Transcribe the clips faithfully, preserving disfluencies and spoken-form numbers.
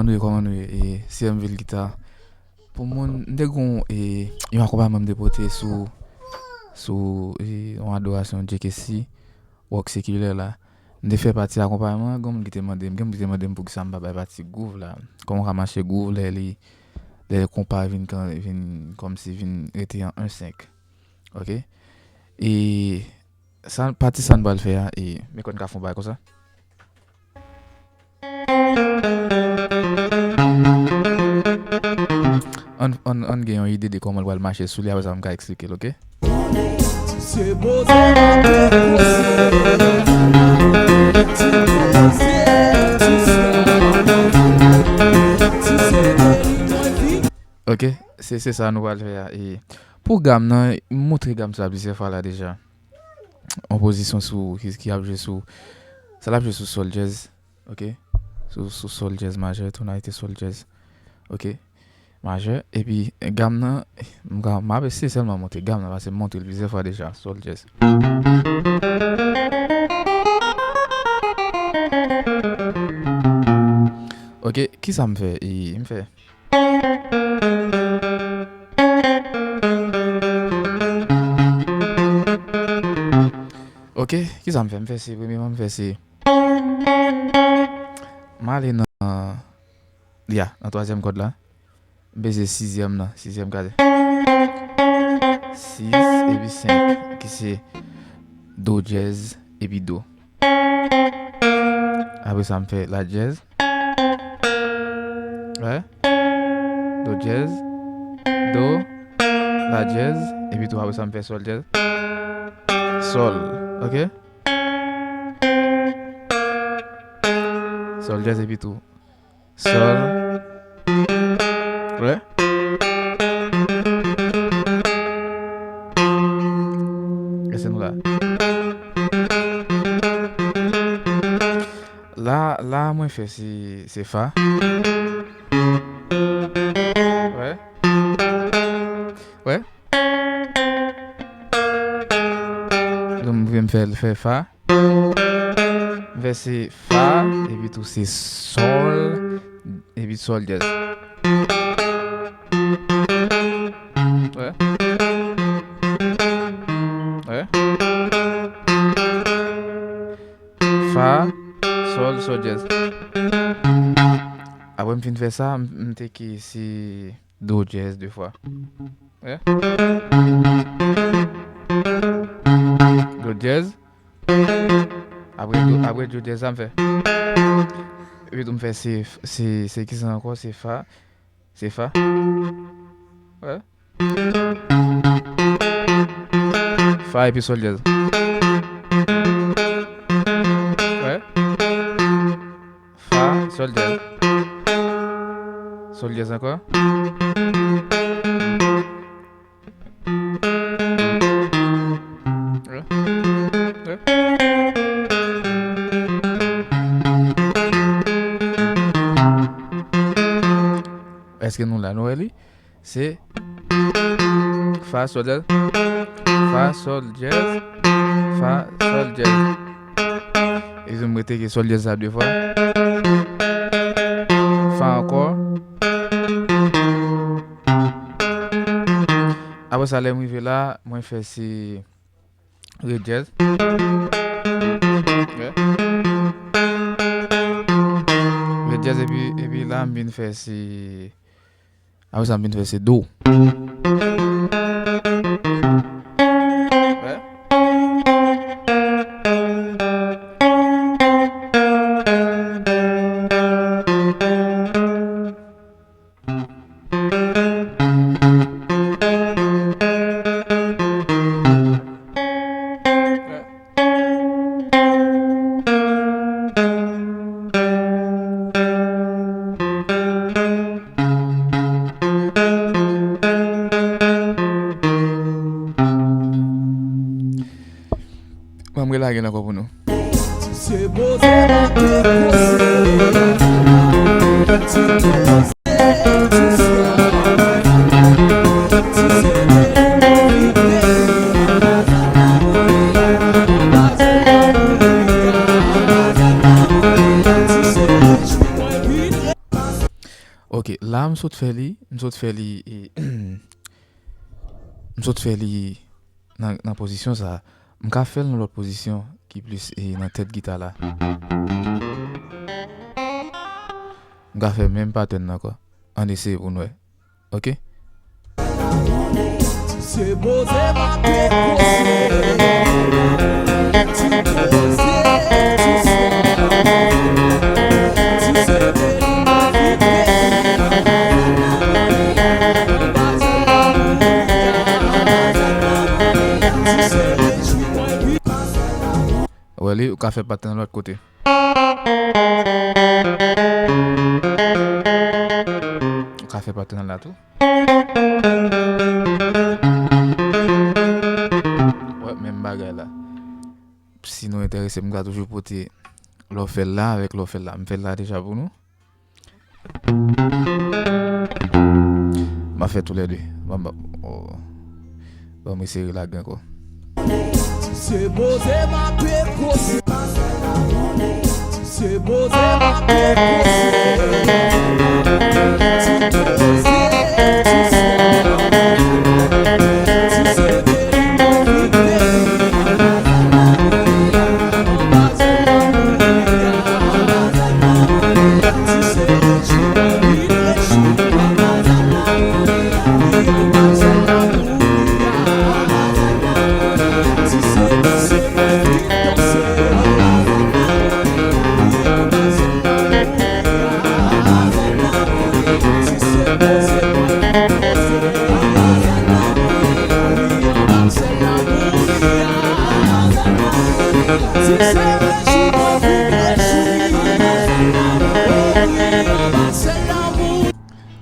Kòman nou ye, kòman nou ye? E, C M Ville Guitar. Pou moun, m te gon, e, yon akonpayman m te pote sou, sou, e, yon adorasyon J K C, Rock Secular la. M te fè pati akonpayman an, gen moun ki te mande m, gen moun ki te mande m poukisa m pa bay pati groove la. Kòman w ka mache groove lè li, lè konpa vin kan, vin kòmsi vin rete an un cinq. Ok? E sa, pati sa n pral fè a, e, men kòd ka fè yon bagay konsa. Ann, ann, ann gen yon ide de kòman l pral mache sou li, apre sa m ka eksplike l, ok? Ok, se, se sa nou pral fè a. E pou gam nan, m montre gam sa plizyè fwa la deja. Yon pozisyon sou, ki, ki ap jwe sou, sa l ap jwe sou sòl djèz, ok? Sou, sou sòl djèz majè, tonalite sòl djèz, ok? Majè, epi gam nan, m ka, m ap eseye sèlman monte gam nan, paske m monte l plizyè fwa deja, sòl djèz. Ok, kisa m fè? E, m fè. Ok, kisa m fè? M fè se, premyèman, m fè se. M ale nan, ya, nan twazyèm kòd la. M peze sizyèm nan, sizyèm kazye. Sis epi senk, ki se do djèz epi do. Apre sa, m fè la djèz. Wè. Do djèz. Do. La djèz. Epi tou, apre sa, m fè sòl djèz. Sòl. Ok? Sòl djèz epi tou. Sòl. Wè. Èske nou la? La, la mwen fè se, se fa. Wè. Wè. Donk, m vle m fè, fè fa. M fè se fa, epi tou se sòl, epi sòl djèz. Wè. Wè. Fa, sòl, sòl djèz. Apre m fin fè sa, m, m teke se do djèz de fwa. Wè. Do djèz. Apre do, apre do djèz sa m fè. Epi tou m fè se, se, se kisa ankò? Se fa. Se fa. Wè. Fa epi sòl djèz. Wè. Fa, sòl djèz. Sòl djèz ankò. Èske nou la? Nou wè li? Se fa, sòl djèz, fa, sòl djèz, fa, sòl djèz. E m rete ke sòl djèz la de fwa. Fa ankò. Apre sa, lè m rive la, mwen fè se re djèz. Re djèz epi, epi la, m vin fè se Apre sa, m vin fè se do. Wè. Ban m relage l ankò pou nou. Ok, la m sot fè li, m sot fè li, e, m sot fè li nan, nan pozisyon sa. M ka fè l nan lòt pozisyon ki plis, e, nan tèt gita la. M ka fè menm patèn nan ankò. Ann eseye pou n wè. Ok? Se poze m ap depoze. Ti poze, ti swa. Ti se de li mwen vin peye. Ti se de li mwen vin. Wè li, ou ka fè patèn lòt kote. Ou ka fè patèn la tou. Wè, menm bagay la. Si nou enterese, m ka toujou pote lè w fè l la avèk lè w fè l la. M fè l la deja pou nou. M ap fè toulède. Ban m, oh. Ban m eseye lage ankò. Se poze m ap depoze. Se poze m ap depoze. Ti poze, ti swa. Ti se de li mwen vin peye. Anba zèl lanmou li a. Anba zèl lanmou li a. Ti se de li mwen vin peye.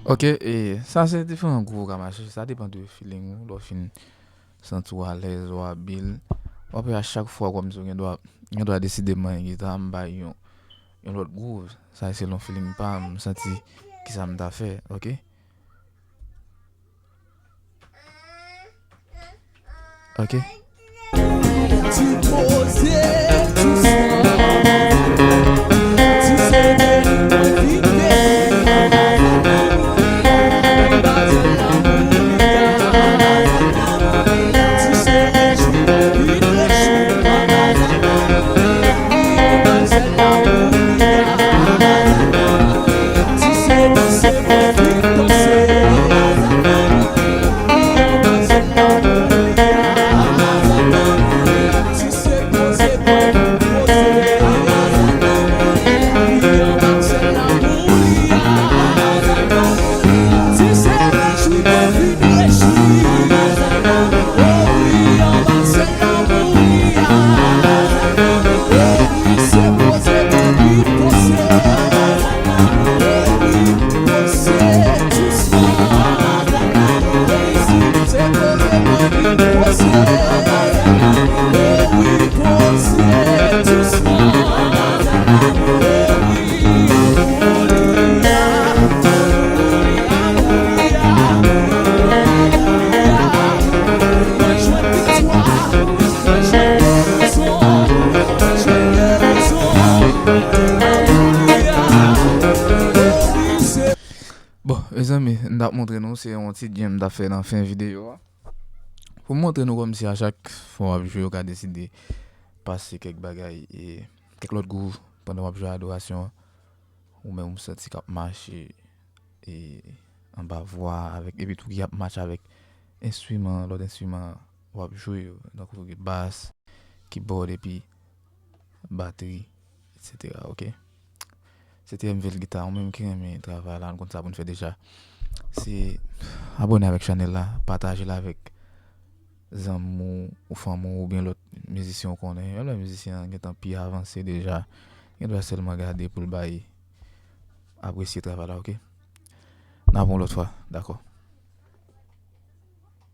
Ok, e sa se diferan gwouv ou ka mache. Sa depann de feeling ou. Lè w fin santi w alèz, w abil, w ap wè a chak fwa kòmsi w gen dwa, gen dwa deside manyen gita, m bay yon, yon lòt gwouv. Sa se selon feeling pa m, m santi kisa m ta fè, ok? Ok. Bon, mezanmi, m t ap montre nou, se yon ti djèm m t ap fè nan fen videyo a. Pou m montre nou kòmsi a chak fwa w ap jwe, ou ka deside pase kèk bagay, e, kèk lòt gwouv pandan w ap jwe adorasyon an. Ou menm ou santi k ap mache, e, anba vwa avèk, epi tou ki ap match avèk enstriman, lòt enstriman w ap jwe yo, tankou bas, kibòd epi batri, etsetera, ok? Se te M V L Guitar, ou menm ki renmen travay la, nou konn sa pou n fè deja. Se abòne avèk chanèl la, pataje l avèk zanmi w, ou fanmi w, oubyen lòt mizisyen w konnen. Yon lè mizisyen an gentan pi avanse deja, gen dwa sèlman gade pou l bay, apresye travay la, ok? N ap yon lòt fwa, dakò.